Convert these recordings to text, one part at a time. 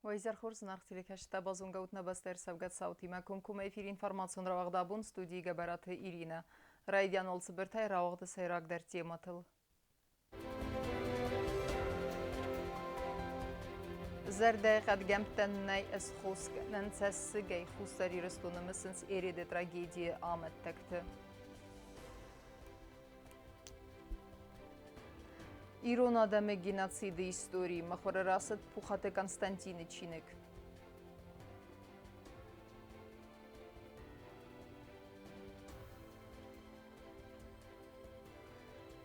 Уӕ изӕр хорз, зынаргъ телекӕсджытӕ, базонгӕ ут нӕ бӕстӕ ӕрцӕугӕ цаутимӕ. Комкоммӕ эфир информацион рауагъд абон студийы Гӕбӕраты Иринӕ. Райдиан уал цыбыртӕй рауагъды сӕйрагдӕр темӕтыл. Зӕрдӕйы хъӕдгӕмттӕн нӕй ысхосгӕнӕн цӕссыгӕй Хуссар Ирыстоны мысынц Ереды трагедийы амӕттӕгты. Ирон адӕмы геноциды историйы мыхуыры рацыд Пухаты Константины чиныг.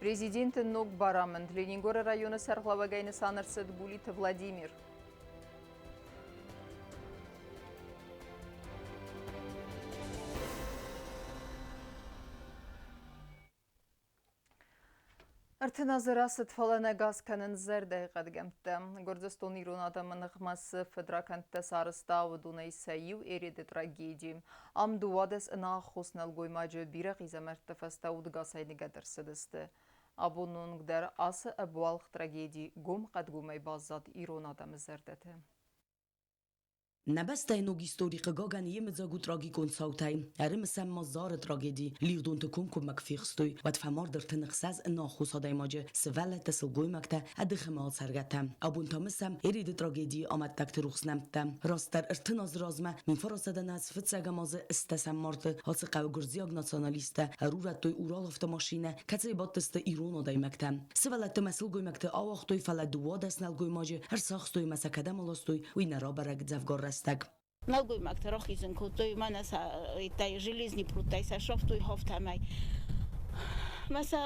Президенты ног барамынд Ленингоры районы сӕргълӕууӕгӕй нысан ӕрцыд Гулиты Владимир. 30 азы рацыд, фӕлӕ нӕ газ кӕнынц зӕрдӕйы хъӕдгӕмттӕ. Гуырдзыстон ирон адӕмы ныхмӕ цы фыдракӕндтӕ сарӕзта, уыдонӕй сӕ иу Ереды трагеди. Ам 12 ӕнӕаххос нӕлгоймаджы бирӕ хъизӕмӕртты фӕстӕ удӕгасӕй ныгӕд ӕрцыдысты. Абоны онг дӕр ацы ӕбуалгъ трагеди гом хъӕдгомӕй баззад ирон адӕмы зӕрдӕты. Нӕ бӕстӕйы ног истори хъыгагӕн йемыдзаг у трагикон цаутӕй. Ӕрымысӕм ма Зары трагеди. Лигъдонты комкоммӕ куы фехстой, уӕд фӕмард 36 ӕнаххос адӕймаджы, сывӕллӕттӕ, сылгоймӕгтӕ, ӕдых ӕмӕ ацӕргӕтӕ. Абон та мысӕм Ереды трагедийы амӕттӕгты рухс нӕмттӕ. Растдӕр 30 азы размӕ, 1900 фыццӕгӕм азы ӕстдӕсӕм марты ацы хъӕуы гуырдзиаг националисттӕ ӕрурӕдтой Урал автомашинӕ, кӕцыйы бадтысты ирон адӕймӕгтӕ. Сывӕллӕтты ӕмӕ сылгоймӕгты ауагътой, фӕлӕ 12 нӕлгоймаджы ӕрцахстой ӕмӕ сӕ кӕдӕм аластой, уый нӕ рабӕрӕг дзӕвгар рӕстӕг. Нӕлгоймӕгтӕ рахизын кодтой, мӕнӕ сӕ железный пруттӕй сӕ сӕфтой хафтӕмӕй. Мӕ сӕ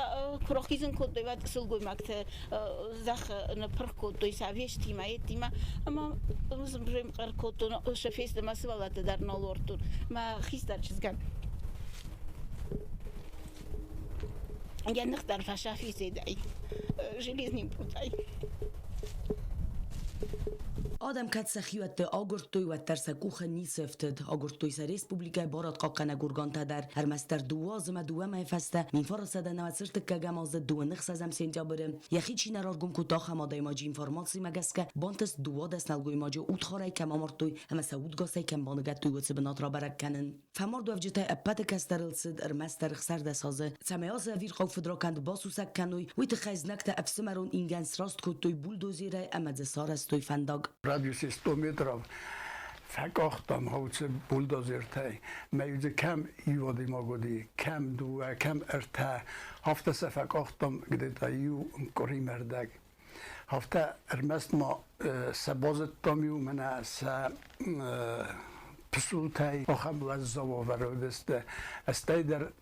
куы рахизын кодтой, уӕд сылгоймӕгты зӕххы ныппырх кодтой сӕ вестимӕ, еттимӕ. Ӕмӕ хъӕр кодтон, сӕ фесты мӕ сывӕллӕтты дӕр нал уардтон. Мӕ хистӕр чызгӕн йӕ ных дӕр фӕсафисидӕй, железный прутӕй. Адӕм кӕд сӕхиуӕтты агуырдтой, уӕддӕр сӕ къухы ницы ӕфтыд. Агуырдтой сӕ республикӕйы барадхъахъхъӕнӕг органтӕ дӕр. Ӕрмӕстдӕр дыууӕ азы ӕмӕ дыууӕ мӕйы фӕстӕ, 1996 азы 26 сентябры, йӕхи чи нӕ раргом кодта, ахӕм адӕймаджы информацимӕ гӕсгӕ бантыст 12 нӕлгоймаджы удхарӕй кӕм амардтой ӕмӕ сӕ удгасӕй кӕм баныгӕдтой, уыцы бынат рабӕрӕг кӕнын. Фӕмардуӕвджытӕ ӕппӕты кӕстӕрыл цыд ӕрмӕстдӕр 16 азы. Цӕмӕй ацы ӕвирхъау фыдракӕнд басусӕг кӕной, уый тыххӕй знӕгтӕ ӕфсымӕрон ингӕн сраст кодтой бульдозерӕй ӕмӕ дзы сарӕзтой фӕндаг. Радиусе 100 метров фӕкъахтам хауцы бульдозертӕй. Мӕ дзы кӕм иу адӕймаг уыди, кӕм дыууӕ, кӕм ӕртӕ. Афтӕ сӕ фӕкъахтам где-то иу къуыримӕ рдӕг. Афтӕ ӕрмӕст ма сӕ базыдтам иу мӕнӕ сӕ пысултӕй ахӕм уӕззау уавӕры уыдысты. Стӕй дӕр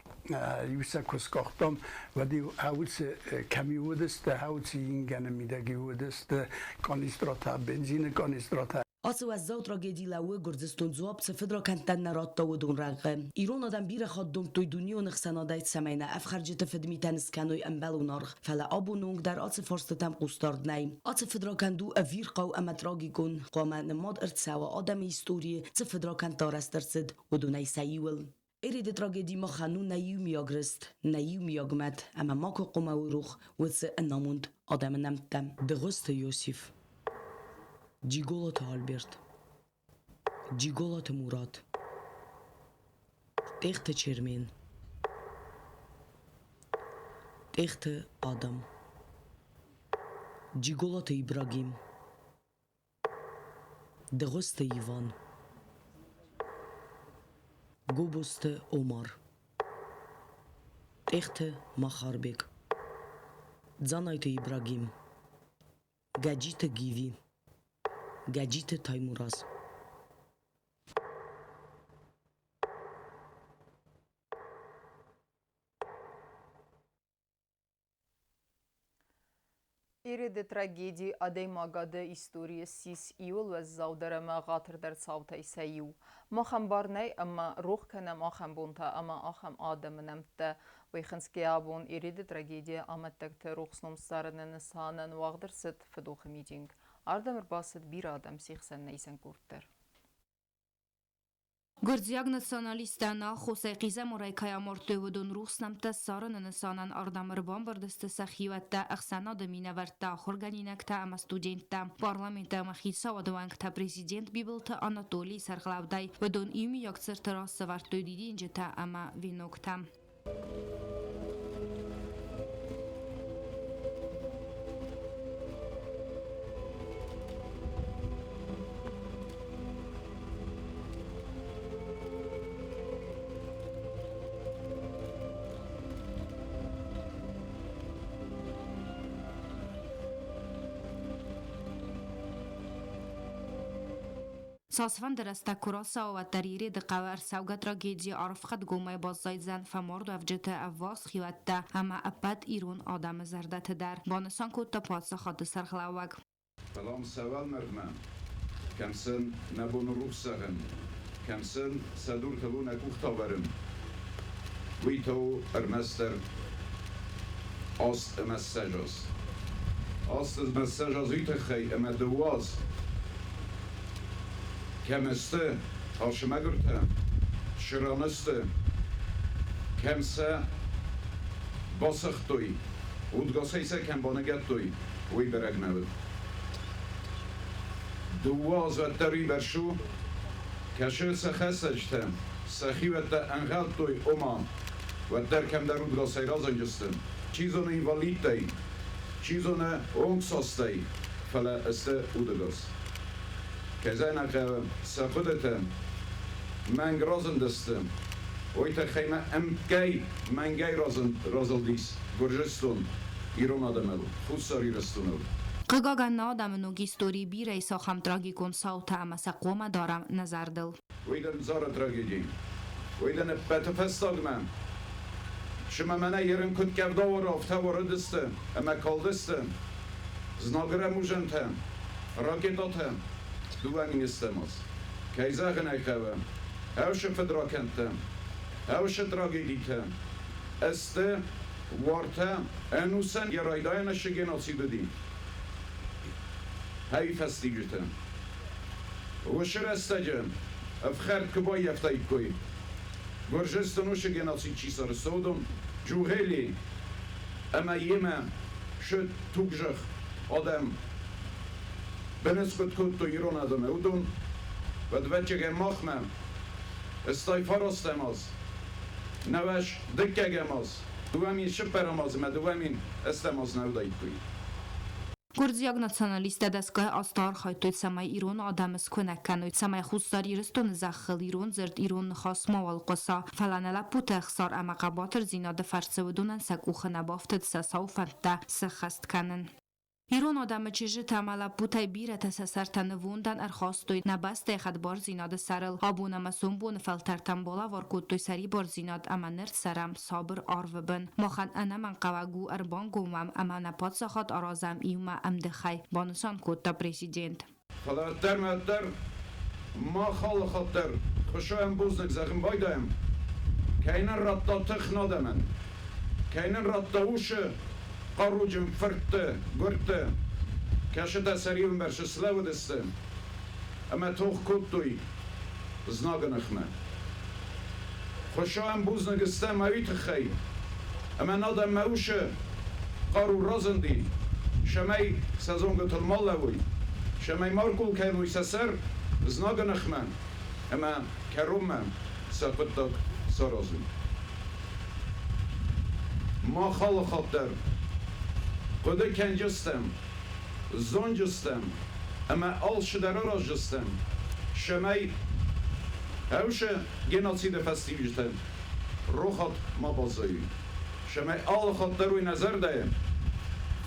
иу сӕ куы скъахтам, уӕд-иу ауцы кӕм-иу уыдысты, ауцы ингӕны мидӕг-иу уыдысты канистратӕ, бензины канистратӕ. Ацы уӕззау трагеди лӕууы Гуырдзыстон дзуапп цы фыдракӕндтӕн нӕ радта, уыдон рӕнхъы. Ирон адӕм бирӕ хатт домдтой дунеон ӕхсӕнадӕй, цӕмӕй нӕ ӕфхӕрджыты фыдмитӕн скӕной ӕмбӕлон аргъ, фӕлӕ абоны онг дӕр ацы фарстытӕм хъусдард нӕй. Ацы фыдракӕнд у ӕвирхъау ӕмӕ трагикон, хъуамӕ нымад ӕрцӕуа адӕмы историйы, цы фыдракӕндтӕ арӕзт ӕрцыд, уыдонӕй сӕ иуыл. Ереды трагеди махӕн у нӕ иумиаг рыст, нӕ иумиаг мӕт ӕмӕ макуы хъуамӕ уый рох уыцы ӕнамонд адӕмы нӕмттӕ. Дыгъуызты Иосиф, Джиголаты Альберт, Джиголаты Мурат, Тъехты Чермен, Тъехты Адам, Джиголаты Ибрагим, Дыгъуызты Иван, Гобозты Омар, Тъехты Махарбег, Дзанайты Ибрагим, Гӕджиты Гиви, Гӕджиты Таймураз. Ереды трагеди адӕймагады историйы ссис иуыл уӕззаудӕр ӕмӕ ӕгъатырдӕр цаутӕй сӕ иу. Махӕн бар нӕй ӕмӕ рох кӕнӕм ахӕм бонтӕ ӕмӕ ахӕм адӕмы нӕмттӕ. Уый хынцгӕйӕ абон Ереды трагедийы амӕттӕгты рухс ном ссарыны нысанӕн уагъд ӕрцыд фыдохы митинг. Ардӕм ӕрбацыд бирӕ адӕм, се хсӕн нӕ исӕн къорд дӕр. Гуырдзиаг националисттӕ ӕнӕ аххосӕй хъизӕмарӕй кӕй амардтой, уыдон рухс нӕмттӕ ссарыны нысанӕн ардӕм ӕрбамбырд сты сӕ хиуӕттӕ, ӕхсӕнады минӕвӕрттӕ, ахуыргӕнинӕгтӕ ӕмӕ студенттӕ, парламенты ӕмӕ хицауады уӕнгтӕ президент Бибылты Анатолийы сӕргълӕудӕй. Уыдон иумиаг цырты раз сӕвӕрдтой дидинджытӕ ӕмӕ веноктӕ. Цасфӕнды рӕстӕг куы рацӕуа, уӕддӕр Ереды хъӕуы ӕрцӕугӕ трагеди арф хъӕдгомӕй баззайдзӕн фӕмардуӕвджыты ӕввахс хиуӕттӕ ӕмӕ ӕппӕт ирон адӕмы зӕрдӕты дӕр, банысан кодта паддзахады сӕргълӕууӕг. Фӕлӕ ам сӕ уӕлмӕрдмӕ, кӕм сын нӕ бон у рухс зӕгъын, кӕм сын сӕ дуртыл у нӕ къухтӕ ӕвӕрын, уый та у ӕрмӕстдӕр аст ӕмӕ ссӕдз аз. Аст ӕмӕ ссӕдз аз уый тыххӕй, ӕмӕ дыууӕ аз кӕм сты асы мӕгуыртӕ, цы ран сты, кӕм сӕ басыгътой, удгасӕй сӕ кӕм баныгӕдтой, уый бӕрӕг нӕ уыд. Дыууӕ аз уӕддӕр уыйбӕрц у, кӕсы сӕ хӕцӕджытӕ, сӕхиуӕттӕ ӕнхъӕлдтой, ома, уӕддӕр кӕмдӕр удгасӕй разынджысты, чи зоны инвалидтӕй, чи зоны онгсастӕй, фӕлӕ сты удӕгас. Кӕй зӕгъын хъӕуы, сӕ хъуыдытӕ мӕнг разындысты, уый тыххӕй ма ӕмткӕй мӕнгӕй разылдис Гуырдзыстон ирон адӕмыл, Хуссар Ирыстоныл. Хъыгагӕн, нӕ адӕмы ног историйы бирӕ ис ахӕм трагикон цаутӕ ӕмӕ сӕ хъуамӕ дарӕм нӕ зӕрдыл. Уый дын Зары трагеди. Уый дын ӕппӕты фӕстагмӕ. Цымӕ мӕнӕ ерын куыд къӕвда афтӕ уарыдысты ӕмӕ калдысты знагы рӕмудзӕнтӕ, ракетӕтӕ дыууӕ министрмӕ. Кӕй зӕгъын ӕй хъӕуы, ӕвсы фыдракӕндтӕ, ӕвсы трагедитӕ сты уартӕ ӕнусӕн йӕ райдайӕны цы геноцид уыди, ӕй фӕстиуджытӕ. Уыцы рӕстӕджы ӕфхӕрд куы баййӕфтаиккой, Гуырдзыстон уыцы геноцид чи сарӕзта, уыдон Джугъели ӕмӕ йемӕ сы тугзых адӕм быныскъуыд кодтой ирон адӕмы, уыдон уӕдвӕччӕгӕн махмӕ 89-ӕм аз, нӕуӕз дыккӕгӕм аз, 2004-ӕм аз ӕмӕ 2008-ӕм аз нӕ уыдаиккой. Гуырдзиаг националисттӕ дӕсгай азты архайдтой, цӕмӕй ирон адӕмы скуынӕг кӕной, цӕмӕй Хуссар Ирыстоны зӕххыл ирон дзырд, ирон ныхас мауал хъуыса. Фӕлӕ нӕ лӕппутӕ ӕхсар ӕмӕ хъӕбатырдзинады фӕрцы уыдонӕн сӕ къухы нӕ бафтыд сӕ сау фӕндтӕ сӕххӕст кӕнын. Ирон адӕмы чызджытӕ ӕмӕ лӕппутӕй бирӕтӕ сӕ сӕртӕ нывондӕн ӕрхастой нӕ бӕстӕйы хӕдбардзинады сӕрыл. Абон ӕмӕ сомбоны фӕлтӕртӕн балӕвар кодтой сӕрибардзинад ӕмӕ ныр цӕрӕм сабыр арвы бын. Махӕн ӕнӕмӕнгхъӕуӕг у ӕрбангом уӕм ӕмӕ нӕ паддзахад аразӕм иумӕ ӕмдыхӕй, банысан кодта президент. Фӕлӕ уӕддӕр-мӕддӕр мах алы хатт дӕр Хуыцауӕн бузныг зӕгъын байдайӕм, кӕй нын радта тых нӕ адӕмӕн, кӕй нын радта усы хъаруджын фыртты, гуырдты, кӕцытӕ сӕ риуӕмбӕрцы слӕууыдысты ӕмӕ тох кодтой знагы ныхмӕ. Хуыцауӕн бузныг стӕм уый тыххӕй, ӕмӕ нӕ адӕммӕ усы хъару разынди, цӕмӕй сӕ зонгӕтыл ма лӕууой, цӕмӕй ма ркъул кӕной сӕ сӕр знагы ныхмӕ ӕмӕ кӕронмӕ сӕ хъуыддаг саразой. Мах алы хатт дӕр хъуыды кӕнджыстӕм, зонджыстӕм ӕмӕ алцыдӕр аразджыстӕм, цӕмӕй ӕвсы геноциды фӕстиуджытӕ рохат ма баззайой, цӕмӕй алы хатт дӕр уый нӕ зӕрдӕйы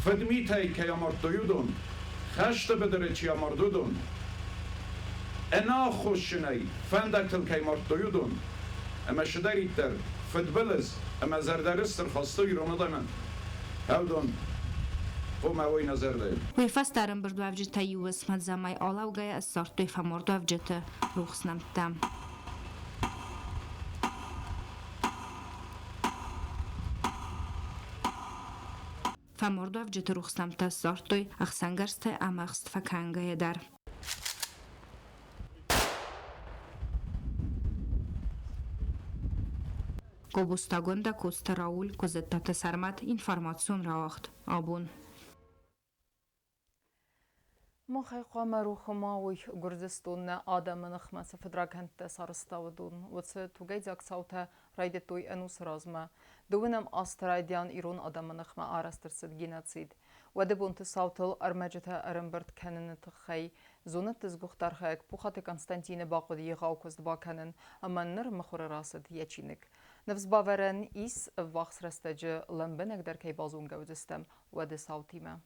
фыдмитӕй кӕй амардтой, уыдон, хӕсты быдыры чи амард, уыдон, ӕнаххосджынӕй фӕндӕгтыл кӕй мардтой, уыдон, ӕмӕ цыдӕриддӕр фыдбылыз ӕмӕ зӕрдӕрыст ӕрхастой ирон адӕмӕн, уыдон хъуамӕ уой нӕ зӕрдӕйы. Уый фӕстӕ ӕрӕмбырдуӕвджытӕ иу уысмӕ алӕугӕйӕ ссардтой фӕмардуӕвджыты рухс нӕмттӕ. Фӕмардуӕвджыты рухс нӕмттӕ ссардтой ӕхсӕнгӕрзтӕ ӕмӕ ӕхст фӕкӕнгӕйӕ дӕр. Гобозты Агуындӕ, Коцты Рауль, Куыдзыттаты Сӕрмӕт, информацион рауагъд. Абон. Махӕй хъуамӕ рохы ма уой, Гуырдзыстон нӕ адӕмы ныхмӕ цы фыдракӕндтӕ сарӕзта, уыдон. Уыцы тугӕйдзаг цаутӕ райдыдтой ӕнусы размӕ. Дыууынӕм азты райдиан ирон адӕмы ныхмӕ арӕзт ӕрцыд геноцид. Уӕды бонты цаутыл ӕрмӕджытӕ ӕрӕмбырд кӕныны тыххӕй зонӕдты сгуыхт архайӕг Пухаты Константины бахъуыд егъау куыст бакӕнын ӕмӕ ныр мыхуыры рацыд йӕ чиныг. Ныфс бавӕрӕн ис, ӕввахс рӕстӕджы лӕмбынӕгдӕр кӕй базонгӕ уыдзыстӕм уӕды цаутимӕ.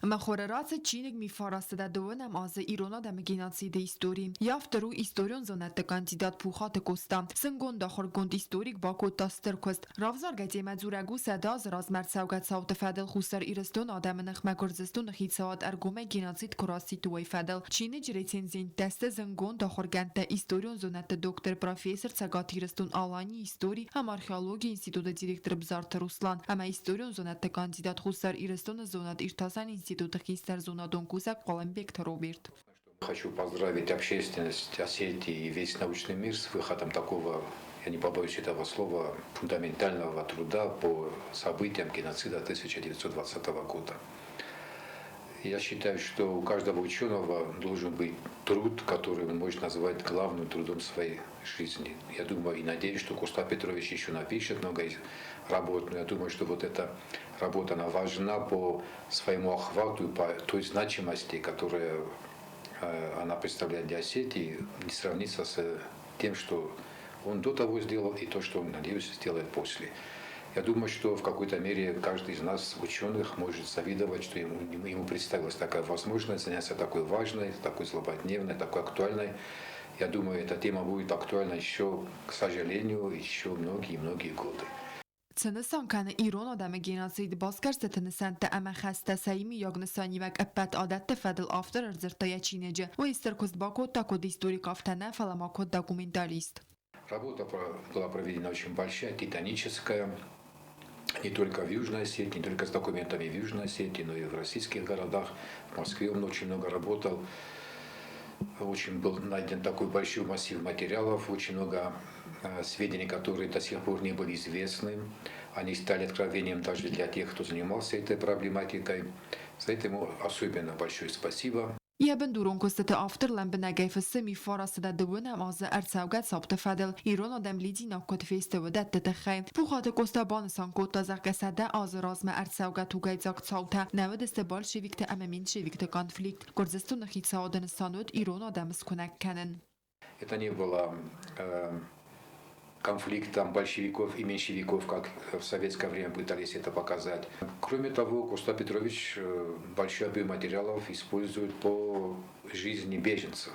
Мӕ хоры рацыд чиныг Мифарасыда дыууынӕм азы ирон адӕмы геноциды истори. Йӕ автор у историон зонӕдты кандидат Пухаты Къоста. Зындгонд ахуыргонд историк бакодта стыр куыст. Равзаргӕ темӕ дзурӕг у 100 азы размӕ ӕрцӕугӕ цауты фӕдыл Хуссар Ирыстоны адӕмы ныхмӕ Гуырдзыстоны хицауад ӕргомӕй геноцид куы расидт, уый фӕдыл. Чиныджы рецензенттӕ сты зындгонд ахуыргӕндтӕ, историон зонӕдты доктор, профессор Цӕгат Ирыстон-Аланийы истори ӕмӕ археологийы институты директор Бзарты Руслан ӕмӕ историон зонӕдты кандидат Хуссар Ирыстоны зонад-иртасӕн институты хистӕр зонадон кусӕг Хъуылымбегты Роберт. Хочу поздравить общественность Осетии и весь научный мир с выходом такого, я не побоюсь этого слова, фундаментального труда по событиям геноцида 1920 года. Я считаю, что у каждого ученого должен быть труд, который он может назвать главным трудом своей жизни. Я думаю и надеюсь, что Коста Петрович еще напишет много работ, но я думаю, что вот эта работа, она важна по своему охвату и по той значимости, которая она представляет для Осетии, не сравнится с тем, что он до того сделал и то, что он, надеюсь, сделает после. Я думаю, что в какой-то мере каждый из нас, ученых, может завидовать, что ему представилась такая возможность заняться такой важной, такой злободневной, такой актуальной. Я думаю, эта тема будет актуальна еще, к сожалению, еще многие-многие годы. Цы нысан кӕны ирон адӕмы геноцид, басгӕрстыты нысӕнттӕ ӕмӕ хӕстӕ сӕ иумиаг нысаниуӕг ӕппӕт адӕтты фӕдыл автор ӕрдзырдта йӕ чиныджы. Уый стыр куыст бакодта куыд историк, афтӕ нӕ, фӕлӕ ма куыд документалист. Работа была проведена очень большая, титаническая, не только в Южной Осетии, не только с документами в Южной Осетии, но и в российских городах. В Москве он очень много работал. Очень был найден такой большой массив материалов, очень много сведений, которые до сих пор не были известны. Они стали откровением даже для тех, кто занимался этой проблематикой. За это ему особенно большое спасибо. Йӕ бындурон куыстыты автор лӕмбынӕгӕй фыссы миффара 112-ӕм азы ӕрцӕугӕ цауты фӕдыл, ирон адӕм лидзинаг куыд фесты, уыдӕтты тыххӕй. Пухаты Къоста банысан кодта, зӕгъгӕ, 100 азы размӕ ӕрцӕугӕ тугӕйдзаг цаутӕ нӕ уыдысты большевикты ӕмӕ меньшевикты конфликт. Гуырдзыстоны хицауады нысан уыд ирон адӕмы скуынӕг кӕнын. Это не было конфликтом большевиков и меньшевиков, как в советское время пытались это показать. Кроме того, Коста Петрович большой объем материалов использует по жизни беженцев.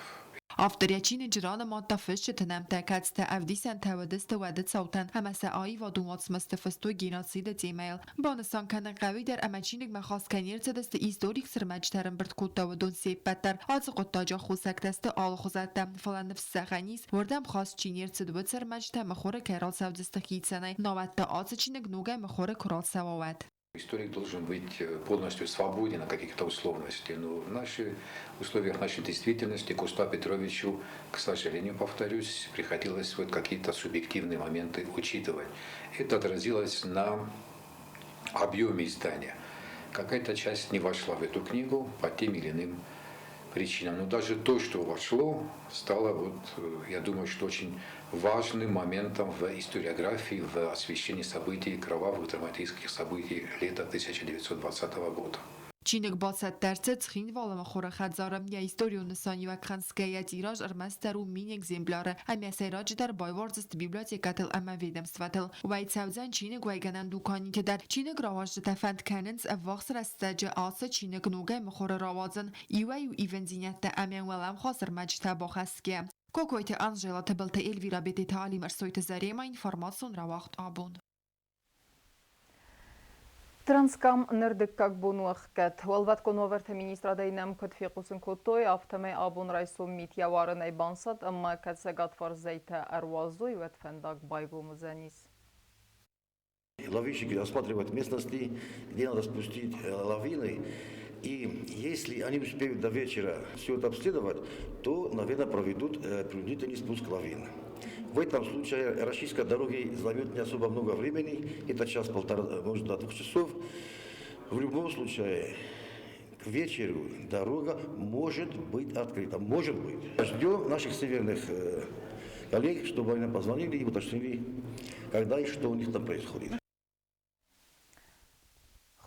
Автор йӕ чиныджы ранымадта фысджыты нӕмттӕ, кӕцытӕ ӕвдисӕнтӕ уыдысты уӕды цаутӕн ӕмӕ сӕ аивадон уацмысты фыстой геноциды темӕйыл. Банысан кӕнын хъӕуы дӕр ӕмӕ чиныгмӕ хаст кӕй не рцыдысты историк цы рмӕджытӕ ӕрӕмбырд кодта, уыдон се ппӕт дӕр. Ацы хъуыддаджы аххосӕгтӕ сты алыхуызӕттӕ, фӕлӕ ныфс зӕгъӕн ис, уырдӕм хаст чи не рцыд, уыцы ӕрмӕджытӕ мыхуыры кӕй рацӕудзысты хицӕнӕй, науӕд та ацы чиныг ногӕй мыхуыры куы рацӕуа, уӕд. Историк должен быть полностью свободен от каких-то условностей. Но в наших условиях нашей действительности Коста Петровичу, к сожалению, повторюсь, приходилось вот какие-то субъективные моменты учитывать. Это отразилось на объеме издания. Какая-то часть не вошла в эту книгу по тем или иным причинам. Но даже то, что вошло, стало, вот, я думаю, что очень важным моментом в историографии, в освещении событий, кровавых драматических событий лета 1920 года. Чиныг бацӕттӕ ӕрцыд Цхинвалы мыхуыры хӕдзары. Йӕ историон нысаниуӕг хынцгӕйӕ тираж ӕрмӕстдӕр у 1000 экземпляры ӕмӕ сӕйраджыдӕр байуардзысты библиотекӕтыл ӕмӕ ведомствӕтыл. Уӕй цӕудзӕн чиныг уӕйгӕнӕн дуканиты дӕр. Чиныг рауадзджытӕ фӕнд кӕнынц ӕввахс рӕстӕджы ацы чиныг ногӕй мыхуыры рауадзын, иуӕй-иу ивындзинӕдтӕ ӕмӕ уӕлӕмхас ӕрмӕджытӕ бахӕсгӕ. Кокойты Анжела, Тыбылты Эльвира, Бететы Алим, Ӕрсойты Зарема, информацион рауагъд Абон. Транскам ныр дыккаг бон у ӕхгӕд. Уӕлвӕткон уавӕрты министрадӕй нӕм куыд фехъусын кодтой, афтӕмӕй абон райсом мит йӕ уарынӕй банцад ӕмӕ кӕд цӕгатварс зӕйтӕ ӕруадзой, уӕд фӕндаг байгом уыдзӕнис. Лавинщики осматривают местности, где надо спустить лавины. И если они успеют до вечера все это обследовать, то, наверное, проведут принудительный спуск лавин. В этом случае расчистка дороги займет не особо много времени, это час-полтора, может, до 2 часов. В любом случае, к вечеру дорога может быть открыта. Может быть. Ждем наших северных коллег, чтобы они нам позвонили и уточнили, когда и что у них там происходит.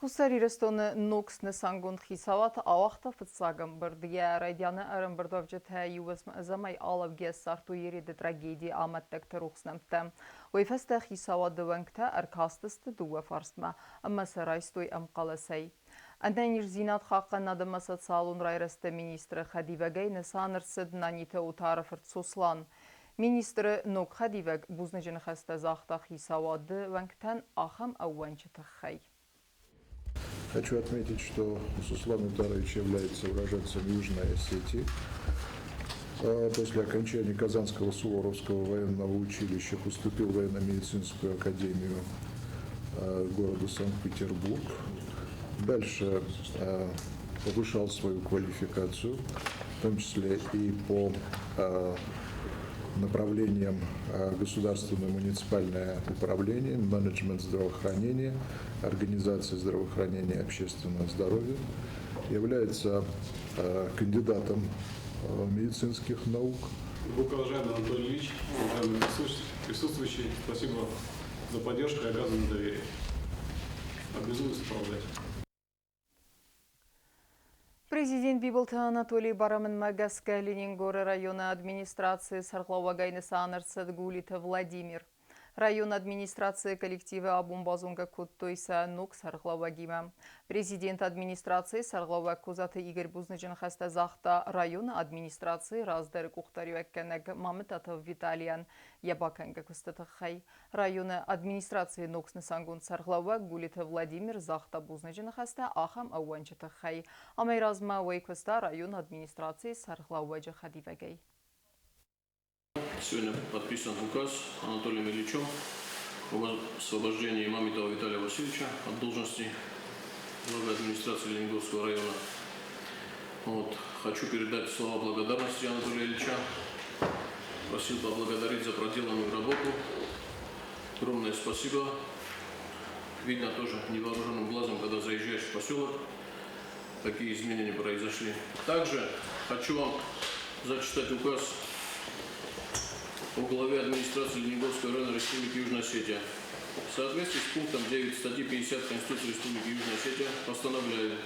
Хуссар Ирыстоны ног снысангонд хицауад ауагъта фыццаг ӕмбырд. Йӕ райдианы ӕрӕмбырдуӕвджытӕ иу уысм ӕдзӕмӕй алӕугӕ ссардтой Ереды трагедийы амӕттӕгты рухс нӕмттӕ. Уый фӕстӕ хицауады уӕнгтӕ ӕркастысты дыууӕ фарстмӕ ӕмӕ сӕ райстой ӕмхъӕлӕсӕй. Ӕнӕниздзинад хъахъхъӕнынад ӕмӕ социалон райрӕзты министры хӕдивӕгӕй нысан ӕрцыд Наниты Отары фырт Сослан. Министры ног хӕдивӕг бузныджы ныхӕстӕ загъта хицауады уӕнгтӕн ахӕм ӕууӕнчы тыххӕй. Хочу отметить, что Сослан Отарович является уроженцем Южной Осетии. После окончания Казанского Суворовского военного училища поступил в военно-медицинскую академию города Санкт-Петербург. Дальше повышал свою квалификацию, в том числе и по направлениям государственное муниципальное управление, менеджмент здравоохранения, организация здравоохранения и общественного здоровья. Является кандидатом медицинских наук. Глубоко уважаемый Анатолий Ильич, уважаемые присутствующие, спасибо за поддержку и оказанное доверие. Обязуюсь оправдать. Президент Бибылты Анатолийы барамындмӕ гӕсгӕ Ленингоры районы администрацийы сӕргълӕууӕгӕй нысан ӕрцыд Гулиты Владимир. Районы администрацийы коллективы абон базонгӕ кодтой сӕ ног сӕргълӕууӕгимӕ. Президенты администрацийы сӕргълӕууӕг Козаты Игорь бузныджы ныхӕстӕ загъта районы администрацийы раздӕры къухдариуӕггӕнӕг Мамытаты Виталийӕн йӕ бакӕнгӕ куысты тыххӕй. Районы администрацийы ног снысангонд сӕргълӕууӕг Гулиты Владимир загъта бузныджы ныхӕстӕ ахӕм ӕууӕнчы тыххӕй. Амӕй размӕ уый куыста районы администрацийы сӕргълӕууӕджы хӕдивӕгӕй. Сегодня подписан указ Анатолием Ильичем об освобождении Мамитова Виталия Васильевича от должности главы администрации Ленингорского района. Вот. Хочу передать слова благодарности Анатолия Ильича. Просил поблагодарить за проделанную работу. Огромное спасибо. Видно тоже невооруженным глазом, когда заезжаешь в поселок, какие изменения произошли. Также хочу вам зачитать указ о главе администрации Ленингорского района Республики Южная Осетия. В соответствии с пунктом 9 статьи 50 Конституции Республики Южная Осетия постановляю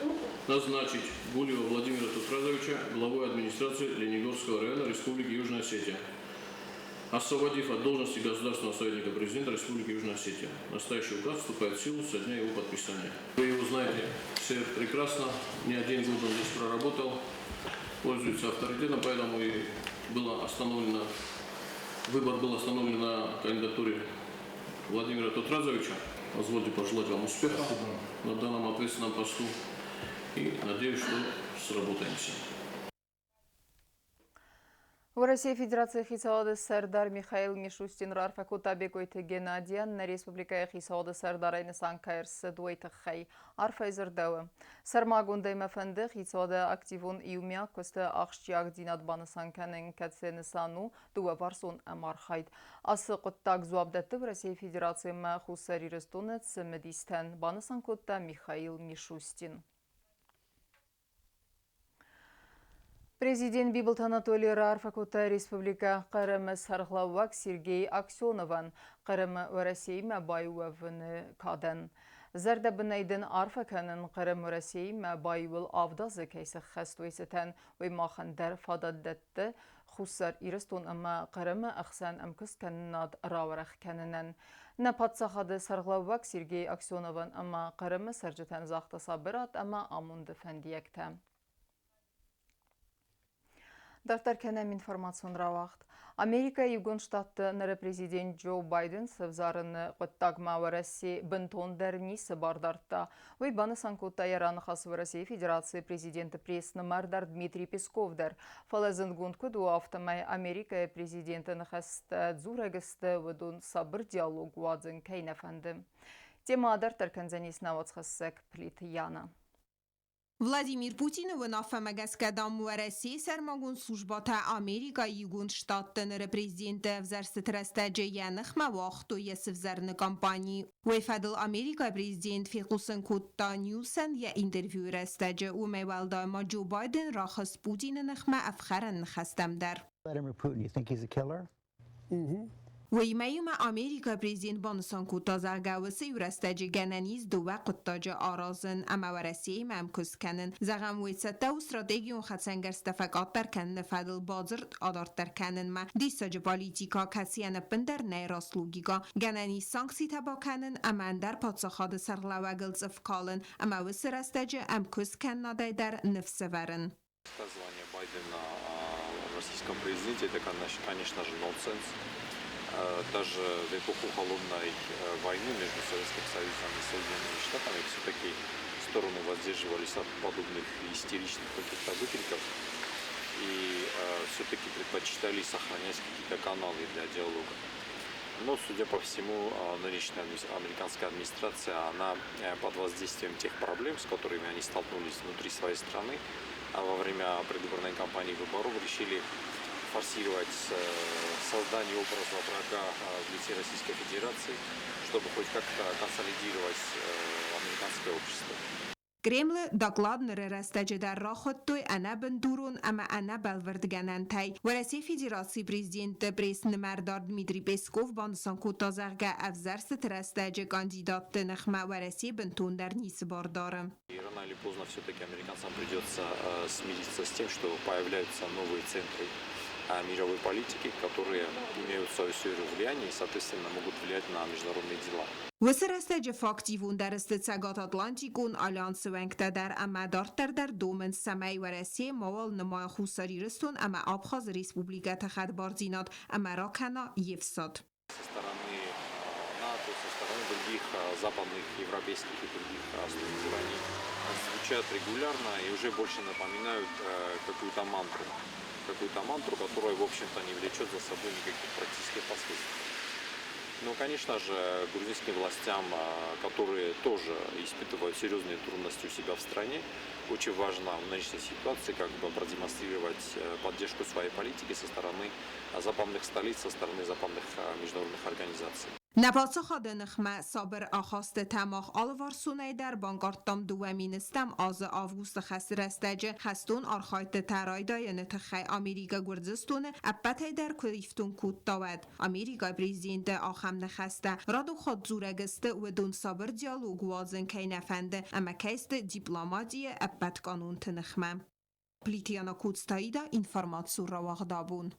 назначить Гулиева Владимира Тотразовича главой администрации Ленингорского района Республики Южная Осетия, освободив от должности государственного советника президента Республики Южная Осетия. Настоящий указ вступает в силу со дня его подписания. Вы его знаете все прекрасно, не один год он здесь проработал, пользуется авторитетом, поэтому и было остановлено, выбор был остановлен на кандидатуре Владимира Тотразовича. Позвольте пожелать вам успеха на данном ответственном посту и надеюсь, что сработаемся. Уӕрӕсейы Федерацийы хицауады сӕрдар Михаил Мишустин раарфӕ кодта Бекъойты Геннадийӕн, нӕ республикӕйы хицауады сӕрдарӕй нысан кӕй ӕрцыд, уый тыххӕй. Арфӕ дзырдӕуы. Сӕрмагондӕй мӕ фӕнды хицауады активон иумиаг куысты ахсджиагдзинад банысан кӕнын, кӕцы нысан у дыууӕварсон ӕмархайд. Ацы хъуыддаг дзуапп дӕтты Уӕрӕсейы Федераци ӕмӕ Хуссар Ирыстоны цымыдистӕн, банысан кодта Михаил Мишустин. Президент Бибылты Анатолий раарфӕ кодта Республикӕ Хъырымы сӕргълӕууӕг Сергей Аксеновӕн Хъырымы Уӕрӕсеимӕ баиу уӕвыны кадӕн. Зӕрдӕбынӕй дын арфӕ кӕнын Хъырым Уӕрӕсеимӕ баиуыл 7 азы кӕй сӕххӕст, уый цытӕн. Уый махӕн дӕр фадат дӕтты Хуссар Ирыстон ӕмӕ Хъырымы ӕхсӕн ӕмкуысткӕнынад рауӕрӕх кӕнынӕн. Нӕ паддзахады сӕргълӕууӕг Сергей Аксеновӕн ӕмӕ Хъырымы цӕрджытӕн загъта сабырад ӕмӕ амонды фӕндиӕгтӕ. Дарддӕр кӕнӕм информацион рауагъд. Америкӕйы Иугонд Штатты ныры президент Джо Байден сӕвзарыны хъуыддагмӕ Уӕрӕсе бынтондӕр ницы бар дардта. Уый банысан кодта йӕ раныхасы Уӕрӕсейы Федерацийы президенты пресс-нымӕрдар Дмитрий Песков дӕр. Фӕлӕ зындгонд куыд у, афтӕмӕй Америкӕйы президенты ныхӕстӕ дзурӕг сты, уыдон сабыр диалог уадзын кӕй нӕ фӕнды. Темӕ адарддӕр кӕндзӕнис нӕ уацхӕссӕг Плиты Яна. Владимир Путины уынаффӕмӕ гӕсгӕ, дам, Уӕрӕсейы сӕрмагонд службӕтӕ Америкӕйы Иугонд Штатты ныры президенты ӕвзӕрстыты рӕстӕджы йӕ ныхмӕ уагътой йӕ сывзӕрыны кампани. Уый фӕдыл Америкӕйы президент фехъусын кодта Ньюсӕн йӕ интервьюйы рӕстӕджы. Уымӕй уӕлдай ма Джо Байден рахызт Путины ныхмӕ ӕфхӕрӕн ныхӕстӕм дӕр. Vladimir Putin, you think he's a killer? Уыимӕ иумӕ Америкӕйы президент банысан кодта, зӕгъгӕ, уыцы иу рӕстӕджы гӕнӕн ис дыууӕ хъуыддаджы аразын ӕмӕ Уӕрӕсеимӕ ӕмкуыст кӕнын. Зӕгъӕм, уый цӕттӕ у стратегион хӕцӕнгӕрзтӕ фӕкъаддӕр кӕныны фӕдыл бадзырд адарддӕр кӕнынмӕ. Диссаджы политикӕ, кӕцыйӕн ӕппындӕр нӕй раст логикӕ. Гӕнӕн ис санкцитӕ бакӕнын ӕмӕ ӕндӕр паддзахады сӕргълӕууӕгыл цъыф калын ӕмӕ уыцы рӕстӕджы ӕмкуыст кӕнынадӕй дӕр ныфс ӕвӕрын. Высказывание Байдена о российском президенте – это, конечно же, нонсенс. Даже в эпоху холодной войны между Советским Союзом и Соединенными Штатами все-таки стороны воздерживались от подобных истеричных каких-то выкриков и все-таки предпочитали сохранять какие-то каналы для диалога. Но, судя по всему, нынешняя американская администрация, она под воздействием тех проблем, с которыми они столкнулись внутри своей страны, во время предвыборной кампании выборов решили форсировать создание образа врага в лице Российской Федерации, чтобы хоть как-то консолидировать американское общество. Кремлы доклад ныры рӕстӕджы дӕр рахуыдтой ӕнӕбындурон ӕмӕ ӕнӕбӕлвырдгӕнӕнтӕй. Уӕрӕсейы Федерацийы президенты пресс-нымӕрдар Дмитрий Песков банысан кодта, зӕгъгӕ, ӕвзӕрстыты рӕстӕджы кандидатты ныхмӕ Уӕрӕсе бынтондӕр ницы бар дары. И рано или поздно все-таки американцам придется смириться с тем, что появляются новые центры мировой политики, которые имеют свою сферу влияния и, соответственно, могут влиять на международные дела. Уыцы рӕстӕджы фактивондӕр сты Цӕгататлантикон альянсы уӕнгтӕ дӕр ӕмӕ дарддӕр дӕр домынц, цӕмӕй Уӕрӕсе мауал нымайа Хуссар Ирыстон ӕмӕ Абхазы республикӕты хӕдбардзинад ӕмӕ ракӕна йе фсад. Со стороны НАТО, со стороны других западных, европейских и других структур они звучат регулярно и уже больше напоминают какую-то мантру. Какую-то мантру, которая, в общем-то, не влечет за собой никаких практических последствий. Но, конечно же, грузинским властям, которые тоже испытывают серьезные трудности у себя в стране, очень важно в нынешней ситуации как бы продемонстрировать поддержку своей политики со стороны западных столиц, со стороны западных международных организаций. Нӕ паддзахады ныхмӕ сабыр ахастытӕ мах алыварсонӕй дӕр банкъардтам 2001 азы августы хӕсты рӕстӕджы хӕстон архайдтытӕ райдайыны тыххӕй Америкӕ Гуырдзыстоны ӕппӕтӕй дӕр куы ифтонг кодта, уӕд. Америкӕйы президенты ахӕм ныхӕстӕ радон хатт дзурӕг сты, уыдон сабыр диалог уадзын кӕй нӕ фӕнды ӕмӕ кӕй сты дипломатийы ӕппӕт канонты ныхмӕ. Плитиана Куцтаида информацион рауагъд абон.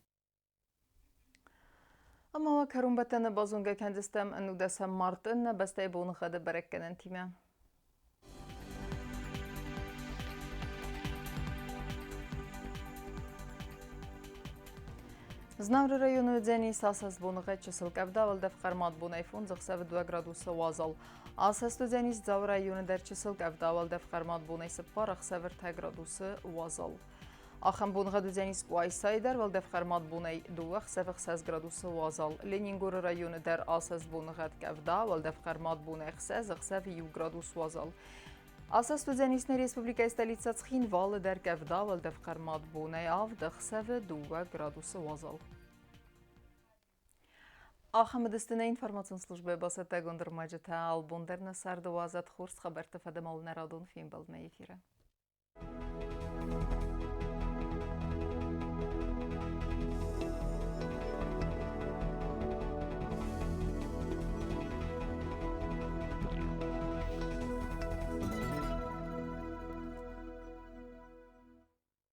Ӕмӕ уӕ кӕронбӕттӕны базонгӕ кӕндзыстӕм 19 марты нӕ бӕстӕйы боныгъӕды бӕрӕггӕнӕнтимӕ. Знауыры районы уыдзӕнис асӕст боныгъӕд чысыл къӕвда, уӕлдӕф хъӕрмад бонӕй 5 ӕхсӕвы 2 градусы уазал. Асӕст уыдзӕнис Дзауы районы дӕр чысыл къӕвда, уӕлдӕф хъӕрмад бонӕй 4 ӕхсӕвы 3 градусы уазал. Ахӕм боныгъӕд уыдзӕнис Къуайсайы дӕр, уӕлдӕф хъӕрмад бонӕй 2 ӕхсӕвы 6 градусы уазал. Ленингоры районы дӕр асӕст боныгъӕд къӕвда, уӕлдӕф хъӕрмад бонӕй 6 ӕхсӕвы 1 градус уазал. Асӕст уыдзӕнис нӕ республикӕйы столицӕ Цхинвалы дӕр къӕвда, уӕлдӕф хъӕрмад бонӕй 7 ӕхсӕвы 2 градусы уазал. Ахӕм уыдысты нӕ информацион службӕйы бацӕттӕгонд ӕрмӕджытӕ. Албон дӕр нӕ царды уадзӕд хорз хабӕртты фӕдыл нӕ радон фембӕлдмӕ эфиры.